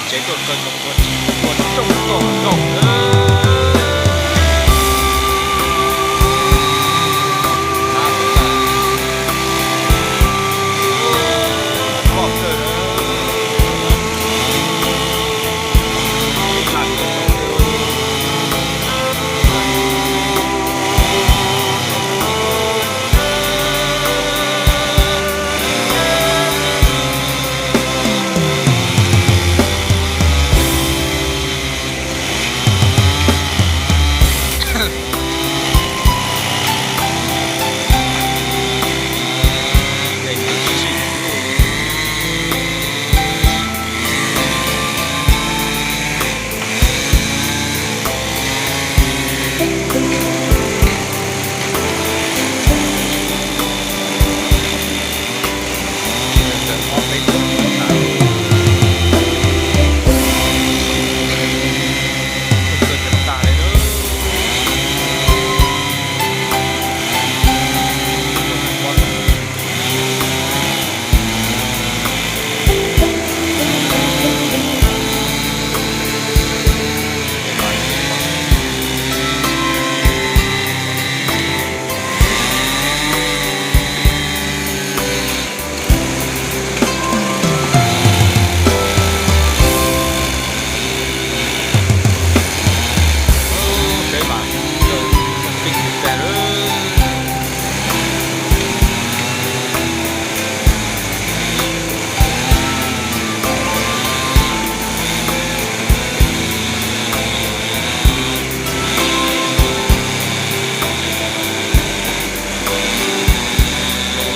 Tsev tuaj kaw tau ua tsis ua rooj toj nkaus na. Peb mas, peb tsis tag lawm.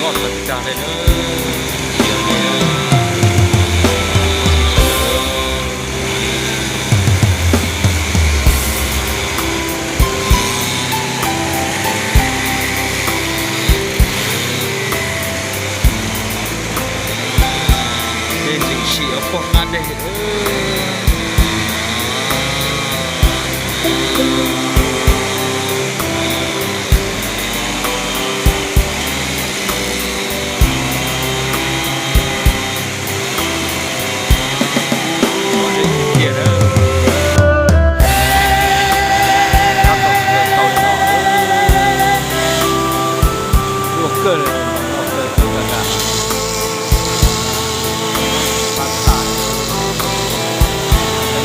Loj tag tag li na. Tej tseem sim ua poj qab dej. Luaj kawg li, luaj kawg kawg kawg. Pab tag,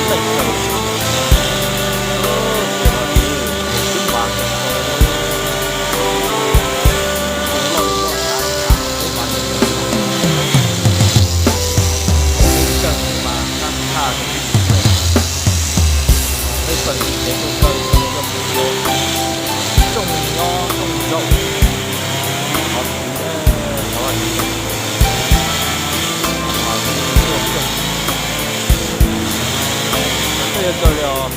teeb teem kawg. Ces no ces twb npav kawg, loj li loj, hnyav hnyav twb npav kawg. Kawg mas qab tag kawg. Peb kawg ces kuj kawg, kawg, kawg, kawg, rooj nyob rooj zaum. Qhov tsis, qhov tsis, qhov tsis, kawg li os.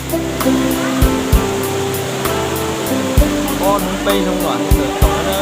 Ob hnub peb hnub mas tawm tau na.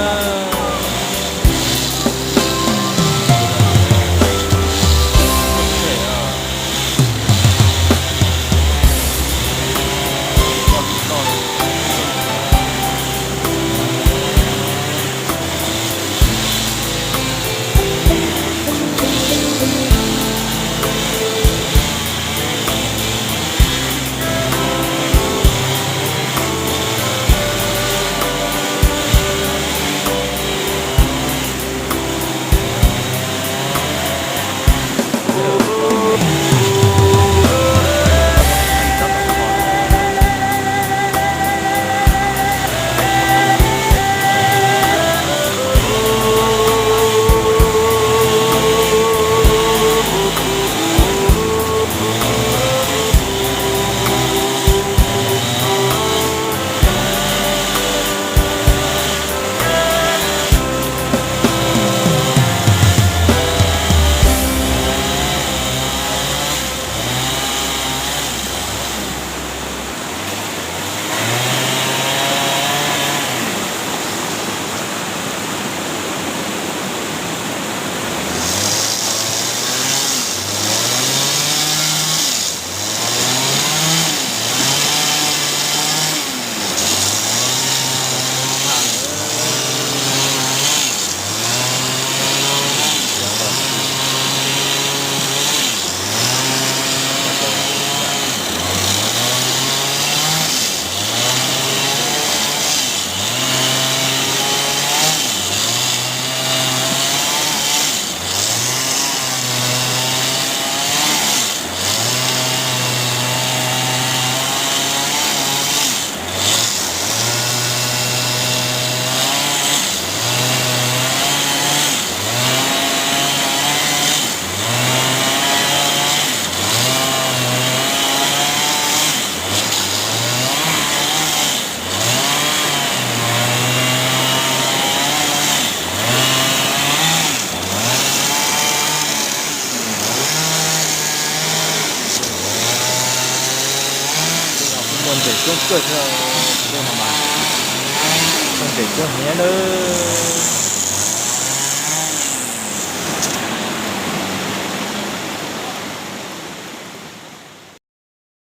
Coob kawg thiab, tej no mas coob ntev coob heev nawb.